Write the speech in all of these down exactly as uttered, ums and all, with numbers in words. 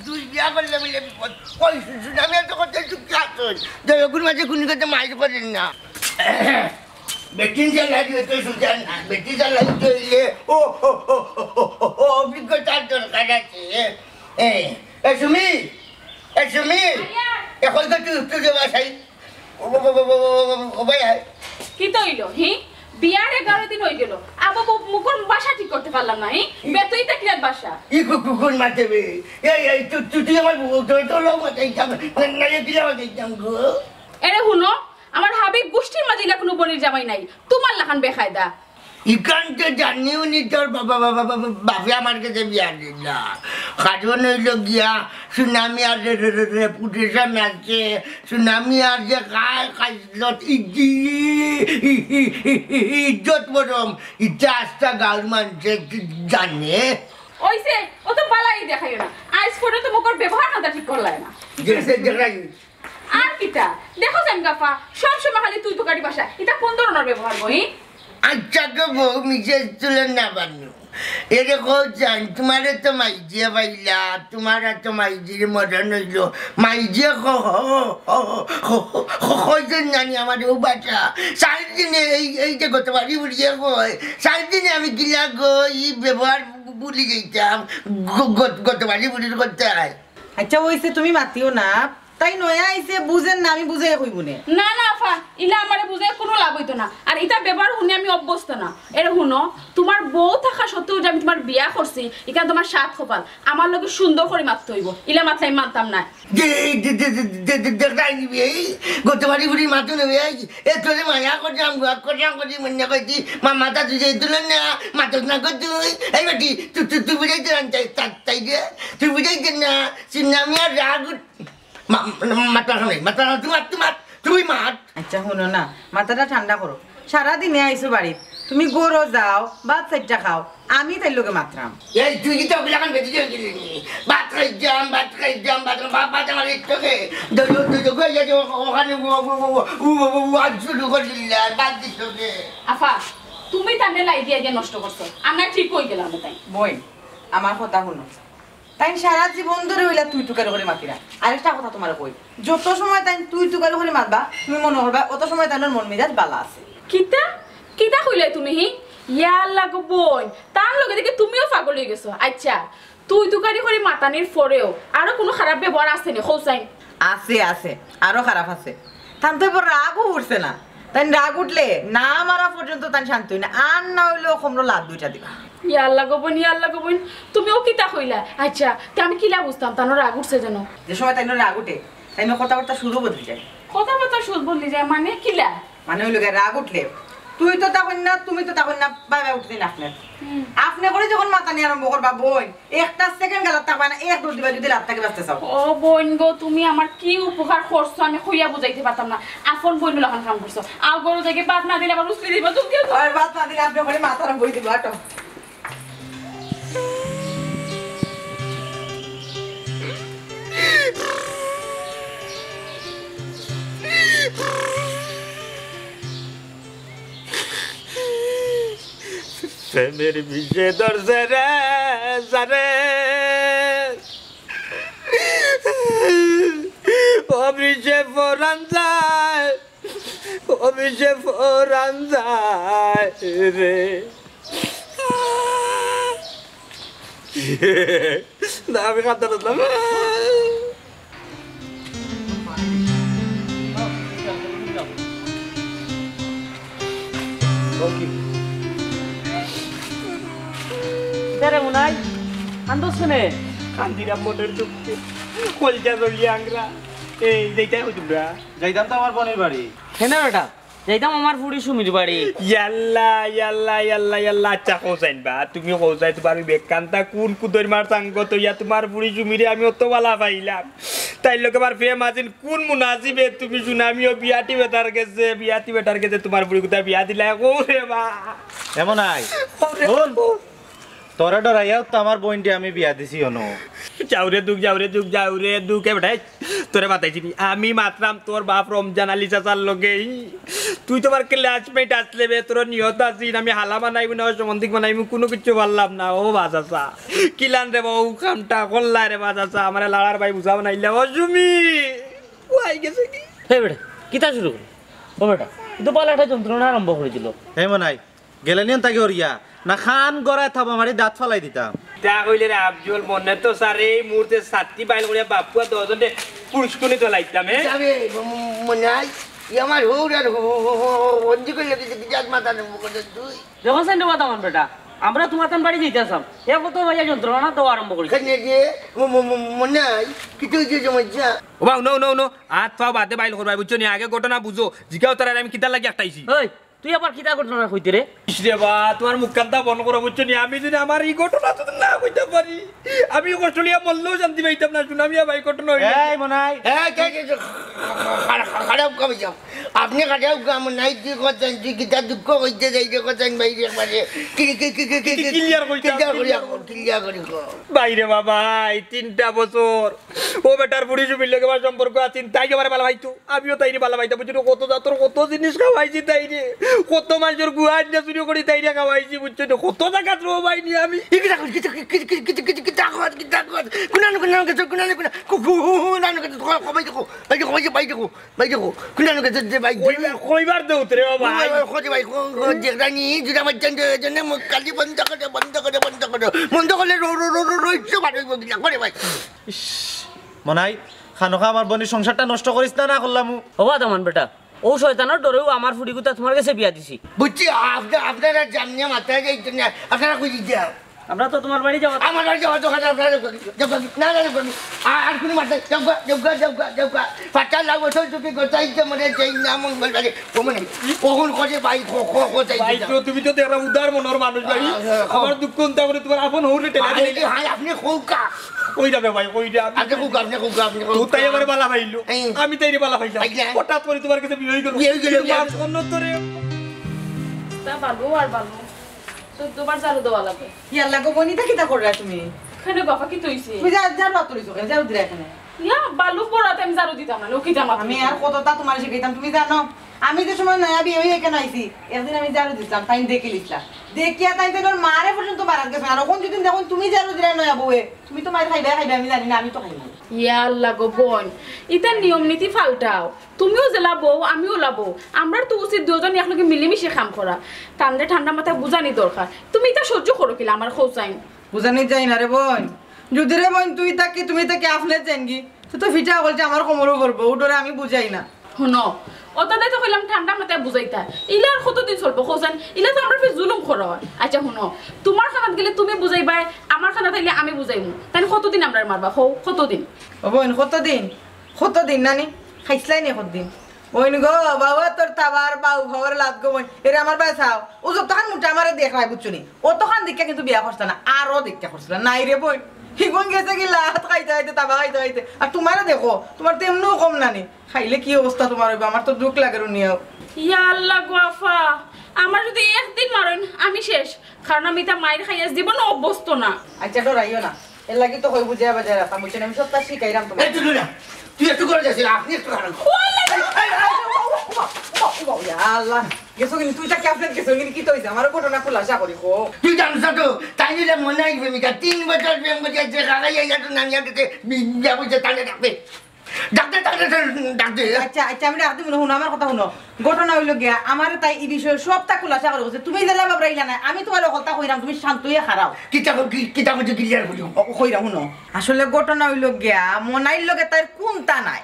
দুই বিয়া করলে মিলে বিপদ। কই সুনামি এত কথা চুপ আছইন? দয়া করে মাঝে কুনি কথা মাইর করেন না। বেটিন জ্বালা দিও তো সুজান, বেটি জ্বালা দিতে হইলে ও, ও, ও, ও, ও, ও, অভিজ্ঞতার দরকার আছে। এ, এ, এ সুমি, এ সুমি, আইয়া। এখন তো তুই, তুই যে বাসাই। ও, ও, ও, ও, ও, ও, ও, ভাই, আয়। কিতা অইলো, হি? বিয়ার এগারো দিন অই গেল। আবো বউ মুখর ভাষা ঠিক করতে পারলাম না, হি? বেতই তাকলিয়ার ভাষা। ই কু-, কু-, কোন মাতে বে? এই, এই, তু-, তু-, তুই আমার বউ, তোর, তোর লোক মাতে ইতাম। না, না, এ দিলে মাতে ইতাম গো। এরে হুনো, আমার হাবিব গোষ্ঠীর মাঝে ইলা কোনো বনির জামাই নাই, তোমার লাখান বেকায়দা। ইখান তো জানিও নি তোর বাবা, বাবা, বাবা, বাপে আমার কাছে বিয়া দিলা। কারণ হইল গিয়া সুনামি আর রে-, রে-, রে-, reputation আছে, সুনামি আর যে খায় খাইলত ইজ্জি-, ই-, ই-, ই-, ই-, ইজ্জত বরম, ইটা আস্তা গাঁওর মানুষে জানে। ওইছে, ও তো বালাই দেখাইও না। আইজ পর্যন্ত মুখর ব্যবহার না ঠিক করলাই না। যে-, যে-, দেখাই। আর কিতা? দেখো যেন গাফা, সব সময় খালি তুই তুকারি ভাষা। ইটা কোন ধরনের ব্যবহার গো, হি? আচ্ছা গো বউ, মিসেস তুলে না বানু। এরে কও জান, তোমারে তো মাইজিয়ে পাইলা, তোমার তো মাইজির মরণ হইল। মাইজিয়ে ক-, ক-, ক-, ক-, ক-, কইজন জানি আমার ও বাচ্চা। সাত দিনে এই, এই যে গত বাড়ি উড়িয়ে কয়, সাত দিনে আমি গিলা গো, ই ব্যবহার ভু-, ভুলি যাইতাম। গ-, গ-, গত বাড়ি উড়ির করতে হয়। আচ্ছা, ওইছে তুমি মাতিও না। তাই নয়া আইছে, বুঝেন না, আমি বুঝাই কইবো নে। না, না, আফা, ইলা আমারে বুঝাই কোনো লাভ হইতো না। আর ইতা ব্যবহার হুনি আমি অভ্যস্ত না। এরে হুনো, তোমার বউ থাকা সত্ত্বেও যে আমি তোমার বিয়া করছি, ইখান তোমার সাত কপাল। আমার লগে সুন্দর করে মাততে হইব। ইলা মাতলে আমি মানতাম না। দে-, দে-, দে-, দে-, দে-, দে-, দেখরাই নিবি, এই গত বাড়ি বুড়ি মাতু নেবে, এই এ তোরে মায়া করলাম, গুয়া করলাম, করি মনে কইছি, মা-, মাথা তুই যে তুলে না, মাতস না কর তুই। এই বেটি, তু-, তু-, তুই বুঝাই দিলাম, তাই, তাই, তাই রে, তুই বুঝাই দে না, সিন্না মিয়া রাগ উঠ-, মা-, মা-, মাথা খানে, মাথা খানে, তুই মাত, তুই মাত, তুই মাত। আচ্ছা, হুনো না, মাথাটা ঠান্ডা করো। সারা দিনে আইছো বাড়িত, তুমি ঘরো যাও, ভাত চাইরটা খাও, আমি তাইর লগে মাতরাম। এই, তুই কি তো অগুলাখান বেটি হয়ে গেলি নি? ভাত খাইতাম, ভাত খাইতাম, ভাত খাইতাম, ভাত আমার ইচ্ছাকে। দই, দই, দই, দই, দই, ওখানে ও, ও, আজ শুরু করে দিলে, আর ভাত দিচ্ছ কে? আফা, তুমি তানে লাই দিয়া দিয়া নষ্ট করছো। আমরা ঠিক হয়ে গেলাম তাই। বইন, আমার কথা হুনো। তাইন সারা জীবন ধরি অইলা তুই তুকারি করি মাতিরা। আরেকটা কথা তোমারে কই, যত সময় তাইন তুই তুকারি করি মাতবা, তুমি মনো করবা অত সময় তানর মন মিজাজ বালা আছে। কিতা? কিতা কইলায় তুমি, হি? ইয়া আল্লাহ গো বইন, তার লগে দেখি তুমিও পাগল হয়ে গেছো। আচ্ছা, তুই তুকারি করি মাতানির পরেও আরো কোনো খারাপ ব্যবহার আছে নি, কও চাই? আছে, আছে, আরো খারাপ আছে। তান তো এবার রাগও উঠছে না। তাইন রাগ উঠলে না মারা পর্যন্ত তাইন শান্ত হই না, আর না হইলেও কোমরো লাত দুইটা দিবা। ইয়া আল্লাহ গো বইন, ইয়া আল্লাহ গো বইন, তুমিও কিতা কইলা? আচ্ছা, তে আমি কিলা বুঝতাম তানর রাগ উঠছে যেন? যে সময় তাইনর রাগ উঠে, তাইনর কথাবার্তা শুরু বদলি যায়। কথাবার্তা শুরু বদলি যায় মানে কিলা? মানে হইল গিয়া রাগ উঠলে তুই তো তখন না, তুমি তো তখন না, বাবা উঠতে না আপনি। হুম। আপনি করে যখন মাতানি আরম্ভ করবা বইন, একটা সেকেন্ড গেলাত থাকবা না, এক দৌড় দিবা যদি লাত থাকি বাঁচতে চাও। ও বইন গো, তুমি আমার কি উপকার করছো আমি কইয়া বুঝাইতে পারতাম না। আপন বইন লাখান কাম করছো। আও গরু দেখে ভাত না দিলে আবার উসলি দিবা, জলদি আও। আর ভাত না দিলে আপনি ওখানে মাথার বই দিবা, আটো। প্রেমের বিষে ধরছে রে, জানে। অবৃষে পরান যায়, অবৃষে পরান যায় রে। না, আমি কাঁদতে পারলাম। কিতারে মনাই? কান্দস কেনে? কান্দিরাম মনের দুঃখে। কলজা জ্বলিয়া আংরা। এই, যাইতায় কই তুমরা? যাইতাম তো আমার বইনর বাড়ি। কেনে বেটা? যাইতাম আমার ফুড়ি সুমির বাড়ি। ইয়াল্লা, ইয়াল্লা, ইয়াল্লা, ইয়াল্লা। আচ্ছা, কও চাইন বা, তুমি কও চাইন, তোমার ওই বেকান্তা কোন কুদর মার সাঙ্গত ইয়া তোমার ফুড়ি সুমিরে আমি অত বালা পাইলাম। তাইর লগে আবার প্রেম আছিন, কোন মুনাসিবে তুমি সুনামিও বিয়াতি বেটার গেছে, বিয়াতি বেটার গেছে তোমার ফুড়ি কুতা বিয়া দিলায়, কও রে বা। এমন আই। কও রে, শোন। কও। তোরে ডরাইয়াউ তো আমার বইনরে আমি বিয়া দিছি অনো। যাও রে দুখ, যাও রে দুখ, যাও রে দুখ, এ বেটায়, তোরে বাতাইছি নি। আমি মাতরাম তোর বাপ রমজান আলী চাচার লগে। তুই তো আমার classmate আছলে বে, তোর নিয়ত আছিল, আমি হালা বানাইমু না, সম্বন্ধিক বানাইমু, কুনু কিচ্ছু পারলাম না। ও বা চাচা, কিলান রে বা, ও কামটা করলা রে বা চাচা, আমারে লাড়ার ভাই বুঝা বানাইলা। ও সুমি, ও আই গেছে কি? হে বেটা, কিতা শুরু করে? ও বেটা, তুই তো বালা একটা যন্ত্রণা আরম্ভ করে দিল। হে মনাই, গেলে নিয়ন তাকে হরিয়া, না খান গড়ায় থাবা মারি দাঁত ফালাই দিতাম। তা কইলে রে আফজল, মনে তো সারে এই মুহূর্তে সাতটি বাইল করিয়া বাপুয়া দশজনরে পুরস্কুনি তো লাইতাম, হে? যাবে, ম-, ম-, মনাই, ই আমার হৌর আর হো-, হো-, হো-, হো-, হন্দি করলে কি, কি জাত মাথা নেবো করে তুই? দেখো সেন রে বাদামান বেটা, আমরা তোমার তান বাড়ি যাইতাম, এ কত ভাইয়া যন্ত্রণা দেওয়া আরম্ভ করেছে। কেন রে? ম-, ম-, ম-, মনাই, কি তুই যে সমস্যা? ও বাউ, no, no, no, আত পাও বাদে বাইল করবাই, বুঝছো নি? আগে ঘটনা বুঝো, জিগাও তারা আমি কিতার লাগি আটকাইছি। ওই, তুই আবার কিতা ঘটনা কইতে রে? ইস রে বা, তোমার মুখখানটা বন্ধ করো, বুঝছো নি? আমি যদি আমার এই ঘটনা যদি না কইতে পারি, আমি অস্ট্রেলিয়া মরলেও শান্তি পাইতাম না। সুনামিয়া ভাই ঘটনা হইলে। এই মনাই। এই, কে, কে, কে, খারাপ কামে যাও। আপনি খারাপ কাম নাই, তুই কথা, তুই কিতা দুঃখ কইতে যাই রে কথা ভাই রে একবারে। কি, কি, কি, কি, কি, কি, কি, clear কইতে clear হবে, করি clear। এখন, clear করি কর। বাইরে বাবা, এই তিনটা বছর ও বেটার বুড়ি সুমির লগে আমার সম্পর্ক আছে, তাই আমার ভালা পাইতো। আমিও তাইরে ভালা পাইতাম, বুঝছো নি? কত জাতর কত জিনিস খাওয়াইছি তাইরে, কত মানুষের গুয়া আনিয়া চুরি করি তাইরে খাওয়াইছি, বুঝছো নি? কত জাগাত রো ভাই নি আমি। ই কিতা কর, কিতা, কিতা, কিতা কর, কিতা কর? কুনানো, কুনানো গেছো, কুনানো, কুনানো, কু-, কু-, কু-, কুনানো গেছো, কবাই দেখো, ভাই দেখো, ভাই দেখো, ভাই দেখো, ভাই দেখো, কুনানো গেছো যে ভাই। কইবার, কইবার দেও তে রে ও ভাই। ও, ও, খোঁজে ভাই, খো-, খো-, দেখরানি, জুড়া মারছেন দুইজনে, মুখ খালি বন্ধ করো, বন্ধ করো, বন্ধ করো। বন্ধ করলে রো-, রো-, রো-, রো-, রইছো ভালো হইব কিনা, করে ভাই। ইস, মনাই, খানোখা আমার বনির সংসারটা নষ্ট করিস না, না করলাম। ও বাদামান বেটা, ও শয়তানর ডরেউ আমার ফুড়িগুতা তোমার গেছে বিয়া দিছি। বুঝছি, আপনা-, আপনারা জানিয়ে মাথায় যাইতো না, আপনারা কই দিতে যাও। আমরা তো তোমার বাড়ি যাওয়া। আমার বাড়ি যাওয়া দরকার, আপনারা যাও, যাও, যাও, না, না, যাও, যাও। আর, আর কোনো মাথায়, যাও গা, যাও গা, যাও গা, যাও গা। পাতা লাগো, তো চুপি কথা, ইচ্ছে মনে চাই না, মন বলবে, ও মনে, কখন খোঁজে ভাই, খো-, খো-, খো-, চাই ভাই, যাও। তো তুমি তো দেখলাম উদার মনর মানুষ ভাই। আ, আ, খো- আমার দুঃখ চিন্তা করে তোমার আপন হৌরে টেনে আরে, দিলে। হায়, আপনি খোকা। ওই যাবে ভাই, ওই যাবে। আপনি খোকা, আপনি খোকা, আপনি খোকা। তো তাই আমার বালা ভাইলো। এই। আমি তাইরে বালা ভাইলাম। আইলা। হঠাৎ করে তোমার কাছে বিয়ে হয়ে গেল। বিয়ে হয়ে গেল, কিন্তু বিয়ে হয়ে গেল। মাছ অন্য তোরে। তা বাবু আর বাবু। তো দুবার ঝাড়ু দেওয়া লাগে। ইয়াল্লা গো, বনিতা কিতা কররা তুমি? কেনে বাবা, কিতা অইছে? তুমি যা-, ঝাড়ু আত তুলিছো কেনে? ঝাড়ু দিরা কেনে? ইয়া, বালু পড়াতে আমি ঝাড়ু দিতাম না, লক্ষ্মী জামা আমি তুলতাম। আর কততা তোমারে শিখাইতাম, তুমি জানো? আমি যে সময় নয়া বিয়া অইয়া কেনে আইছি, একদিন আমি ঝাড়ু দিছলাম, তাইন দেখিলিছলা। দেখিয়া তাইন তাইন ওর মারে পর্যন্ত মারাত গেছে। আর অখন যদি দেখইন তুমি ঝাড়ু দিরায় নয়া বউয়ে, তুমি তো মাইর খাইবায় খাইবায়, আমি জানি না, আমি তো খাইমু। ইয়াল্লা গো বইন, ইতা নিয়ম নীতি পাল্টাও। তুমিও যেলা বউ, আমিও অলা বউ। আমরার তো উচিত দুইজনে একলগে মিলিমিশি কাম করা। তানরে ঠান্ডা মাথায় বুঝানি দরকার। তুমি ইতা সহ্য করো কিলা আমার কওছাইন? বুঝানি যাই না রে বইন। যদি রে বইন তুই থাকি, তুমি থাকি আপনে যাইনগি, তো তো ফিটা অকল যে আমার কোমরো পড়বো, ও ডরে আমি বুঝাই না। হুনো, অতটাই তো কইলাম ঠান্ডা মাথায় বুঝাইতা। ইলা আর কতদিন চলবো কওছাইন? ইলা তো আমরার ফির জুলুম করা অয়। আচ্ছা হুনো, তোমার খানাত গেলে তুমি বুঝাইবায়, আমার খানাত আইলে আমি বুঝাইমু। তাইন কতদিন আমরারে মারবা? কও, কতদিন? ও বইন, কতদিন? কতদিন নানি? খাইছলায় নি কতদিন? বইন গো, বাবা তোর তাবার বাউ খবর লাত গো বইন। এরে আমার বায় চাও। ও যতখান মুটা আমারে দেখলায়, বুঝছো নি? অতখান দেখিয়া কিন্তু বিয়া করছলা না, আরো দেখিয়া করছলা। নাই রে বইন। হিগুন গেছে কি লাত খাইতে খাইতে, তাবা খাইতে খাইতে। আর তোমারে দেখো, তোমার তো এমনেও কম নানি। খাইলে কি অবস্থা তোমার অইবো? আমার তো দুখ লাগে রুনিয়াও। ইয়া আল্লাহ গো আফা, আমার যদি একদিন মারইন, আমি শেষ। কারণ আমি ইতা মাইর খাইয়া জীবনও অভ্যস্ত না। আচ্ছা, ডরাইও না। এর লাগি তো কই বুঝাইয়া বাজাইয়া রাখতাম, বুঝছো নি? আমি সবতা শিখাইরাম তোমারে। এই, তুই না, তুই একটু করে যাস, আপনি একটু খারাপ। ও আল্লাহ! এই, এই, এই, ও, ও, ও, ও, ও, ইয়া আল্লাহ। গেছো কিন্তু, তুই তাকে আপনি গেছো কিন্তু, কিতা অইছে? আমার ঘটনা খুলাসা করি কও। তুই জানস না তো, তাই নিলে মনে হয় প্রেমিকা, তিন বছর প্রেম করতে আসছে, কাকাই আইয়া তো নামিয়া দিতে, বি-, বিয়া করছে, তাহলে রাখবে। ডাক দে, ডাক দে, ডাক দে। আচ্ছা, আচ্ছা, আমি ডাক দিমু না, হুনো, আমার কথা হুনো। ঘটনা অইলো গিয়া, আমারে তাই ই বিষয়ে সবতা খুলাসা করি কইছে। তুমি যেলা বাবরাইলা না, আমি তোমারে হকলতা কইরাম, তুমি শান্ত অইয়া খাড়াও। কিতা ক-, কি-, কিতা কইছে, clear করিও। ও, কইরাম, হুনো। আসলে ঘটনা অইলো গিয়া, মনাইর লগে তাইর কুন্তা নাই।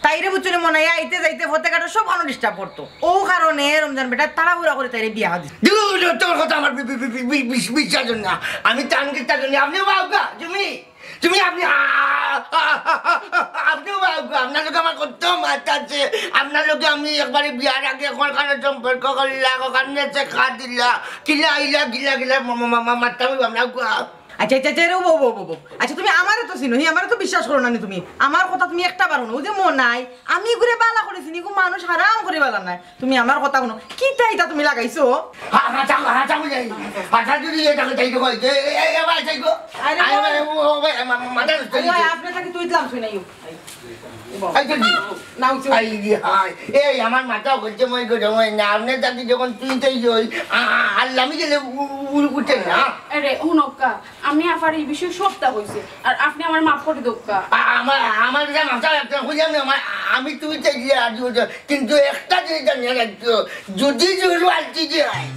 তাইরে বুঝছো নি, মনাই আইতে যাইতে পথে ঘাটে সবখানো disturb করতো। ও কারণে রমজান বেটা তাড়াহুড়া করি তাইরে বিয়া দিছে। দূর, দূর, তোর কথা আমার বি-, বি-, বি-, বি-, বিশ-, বিশ্বাস অয় না। আমি তানকে তাকে নিয়ে, আপনিও বাউকা, তুমি তুমি আপনি, আ, আ, আ, আ, আ, আপনিও বাউকা, আপনার লগে আমার কত মাত আছে, আপনার লগে আমি একবারে বিয়ার আগে এখন কানে সম্পর্ক করলা, ওখানে দেখা দিলা, কিলা আইলা, গিলা গিলা, মা, মা, মা, মা, মারতাম অইবো আমরা, আ। আচ্ছা, আচ্ছা, আচ্ছা, রে, বউ, বউ, বউ, বউ। আচ্ছা, তুমি আমারে তো চিনো, হি, আমারে তো বিশ্বাস করো না নি তুমি। আমার কথা তুমি একটা বারো না, ওই যে মনাই, আমি ইগুরে বালা করেছি, ইগু মানুষ হারাম করি বালা নাই। তুমি আমার কথা হুনো, কিতা ইতা তুমি লাগাইছো? হা-, হাঁচা, হাঁচা বুঝাই। হাঁচা যদি ইয়ে থাকে, তাই তো কয়, যে, এ, এ, এ, ভাই, যাই গো। আরে আরে ভাই। ভাই, ও, ও, ভাই, মা-, মা-, মাথা নষ্ট আরে ভাই, হয়েছে। আপনি তাকে তুই দিলাম শুনে, ইউ। এই তো জি। নাও তো। আই রে হায়, এই আমার মাথা হচ্ছে মই গরম হয় না। আপনি তাতে যখন তুই তাই ওই আ-, আ-, আল্লামি গেলে উ-, উ-, উঠে না। আরে, হুনক্কা, আমি আফারে এই বিষয়ে সবটা কইছি। আর আপনি আমারে মাফ করি দেউক্কা। আ-, আমার, আমার যা মাথা ব্যথা হইলাম না, আমার, আমি তুই তাই গিয়ে আজ উঠে। কিন্তু একটা জিনিস জানিয়ে রাখতো, যদি জোর আলতি যে হয়,